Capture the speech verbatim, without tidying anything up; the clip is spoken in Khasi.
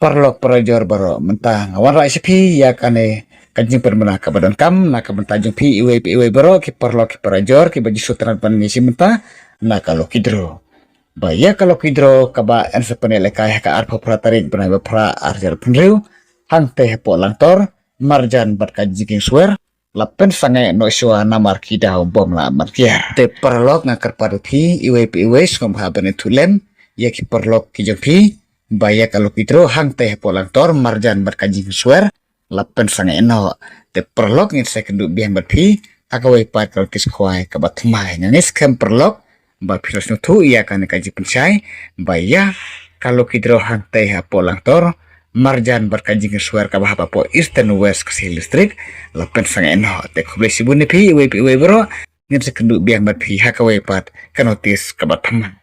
Paralok parajor baroh, mynta nga wanrah sha phi ïa kane ka jingpynbna kaba donkam na ka bynta jong phi iwei pa iwei baroh, ki paralok ki parajor kiba ju sngewtynnat ban ïa shi mynta na ka lucky draw. Ba ïa ka lucky draw kaba yn sa pynïalehkai ha ka arphew phra tarik bnai ba phra arhajar arphew hynriew, hangtei hapoh Langtor, marjan bad ka Jingkiengsuer la pynsangeh noh shuwa namar ki daw bym lah ban kiar. Te paralok, nga kyrpad ïa phi iwei pa iwei sngewbha ban ïathuh lem ïa ki paralok ki jong phi ba ïa ka lucky draw hangtei hapoh Langtor, marjan bad ka Jingkiengsuer la pynsangeh noh. Te paralok, ngin sa ïakynduh biang bad phi ha kawei pat ka notis khwai kaba thymmai. Nga ngeit skhem paralok ba phi la sngewthuh ïa kane ka jingpynshai ba ïa ka lucky draw hangtei hapoh Langtor, marjan bad ka Jingkiengsuer kaba hap hapoh Eastern West Khasi Hills District la pynsangeh noh. Te khublei shibun ïa phi iwei pa iwei baroh, ngin sa ïakynduh biang bad phi ha kawei pat ka notis kaba thymmai.